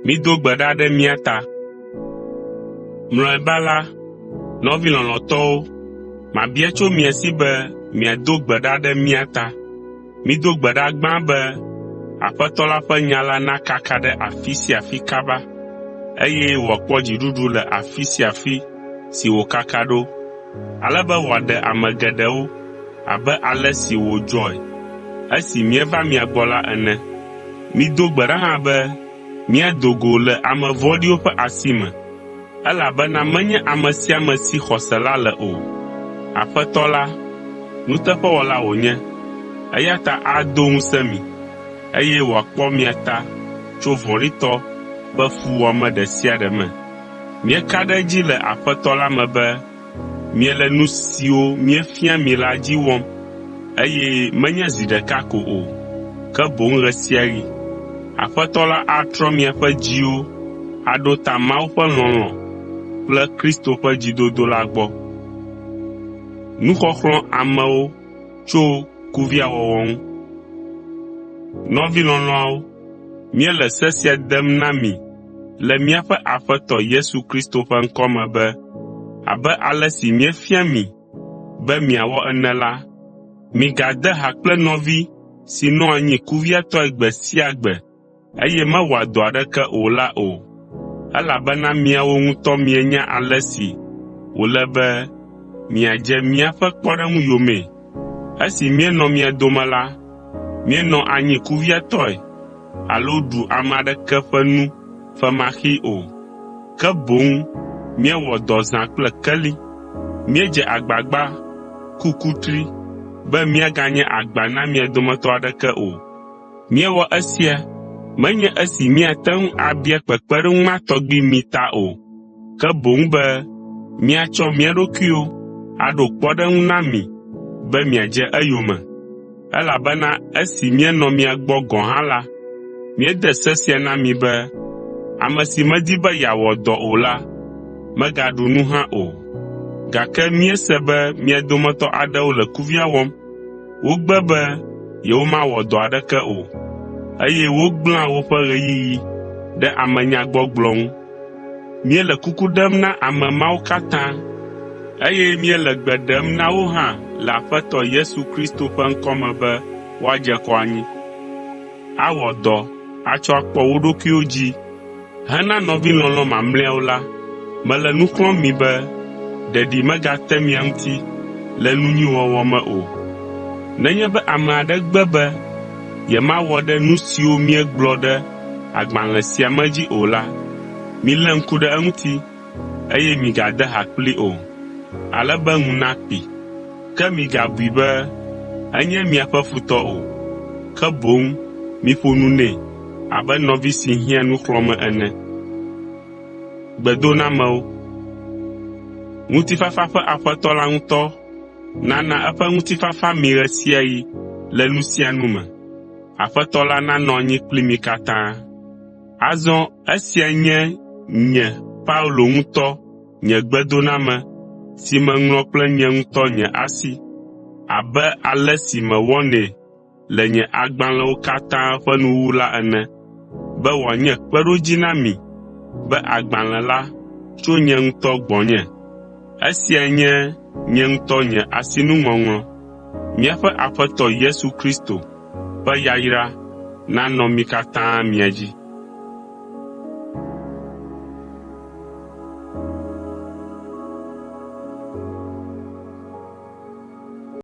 Mido gbe ɖa ɖe mía ta. Mlɔeba la, nɔvi lɔlɔ̃tɔwo, mabia tso mia si be miado gbe ɖa ɖe mía ta. Mido gbe ɖa gbã be Aƒetɔ la ƒe nya la nakaka ɖe afi sia afi kaba, eye wòakpɔ dziɖuɖu le afi sia afi si wòkaka ɖo, ale be wòaɖe ame geɖewo abe ale si wòdzɔe esi míeva mia gbɔ la ene. Mido gbe ɖa hã be míado go le ame vɔ̃ɖiwo ƒe asi me, elabena menye ame sia ame si xɔse la le o. Aƒetɔ la, nuteƒewɔla wònye, eya ta ado ŋusẽ mi, eye wòakpɔ mia ta tso vɔ̃ɖitɔ ƒe fuwɔame ɖe sia ɖe me. Míeka ɖe edzi le Aƒetɔ la me be miele nu siwo míefia mi la dzi wɔm, eye menye zi ɖeka ko o, ke boŋ ɣe sia ɣi. Aƒetɔ la atrɔ miaƒe dziwo aɖo ta Mawu ƒe lɔlɔ̃ kple Kristo ƒe dzidodo la gbɔ. Nɔvi lɔlɔ̃awo, míele se sia dem na mi le míaƒe Aƒetɔ Yesu Kristo ƒe ŋkɔ me be abe ale si míefia mi be miawɔ ene la, migade ha kple nɔvi si nɔa anyi kuviatɔe gbe sia gbe, eye mewɔa dɔ aɖeke o la o, elabena miawo ŋutɔ mienya ale si wòle be miadze míaƒe kpɔɖeŋu yomee. Esi míenɔ mia dome la, míenɔ anyi kuviatɔe alo ɖu ame aɖeke ƒe nu femaxee o, ke boŋ míewɔ dɔ zã kple keli. Míedze agbagba ku kutri be míaganye agba na mia dometɔ aɖeke o. Míewɔ esia menye esi míate ŋu abia kpekpeɖeŋu ma tɔgbi mi ta o, ke boŋ be míatsɔ mía ɖokuiwo aɖo kpɔɖeŋu na mi be miadze eyome. Elabena esi míenɔ mia gbɔ gɔ̃ hã la, míede se sia na mi be, “Ame si medi be yeawɔ dɔ o la, megaɖu nu hã o.” Gake míese be mia dometɔ aɖewo le kuvia wɔm. Wogbe be yewomawɔ dɔ aɖeke o, eye wogblẽa woƒe ɣeyiɣi ɖe amenyagbɔgblɔ ŋu. Míele kuku ɖem na ame mawo katã, eye míele gbe ɖem na wo hã le Aƒetɔ Yesu Kristo ƒe ŋkɔ me be woadze kɔ anyi, awɔ dɔ atsɔ akpɔ wo ɖokuiwo dzi. Hena nɔvilɔlɔ̃ mamlɛawo la, mele nu xlɔ̃m mi be ɖeɖi megate mia ŋuti le nu nyui wɔwɔ me o. Nenye be ame aɖe gbe be yemawɔ ɖe nu siwo míegblɔ ɖe agbalẽ sia me dzi o la, milé ŋku ɖe eŋuti, eye migade ha kplii o, ale be ŋu nakpee. Ke migabui be enye miaƒe futɔ o, ke boŋ miƒo nu nɛ abe nɔvi si hiã nuxlɔ̃ame ene. Ŋutifafa ƒe Aƒetɔ la ŋutɔ nana eƒe ŋutifafa mi ɣe sia ɣi le nu sia nu me. Aƒetɔ la nanɔ anyi kpli mi katã. Azɔ esia nye nye Paulo ŋutɔ nye gbedoname si meŋlɔ kple nye ŋutɔ nye asi abe ale si mewɔnɛ le nye agbalẽwo katã ƒe nuwuwu la ene, be wòanye kpeɖodzi na mi be agbalẽ la tso nye ŋutɔ gbɔnye. Esia nye nye ŋutɔ nye asinuŋɔŋlɔ. Míaƒe Aƒetɔ Yesu Kristo ƒe yayra nanɔ mi katã mia dzi.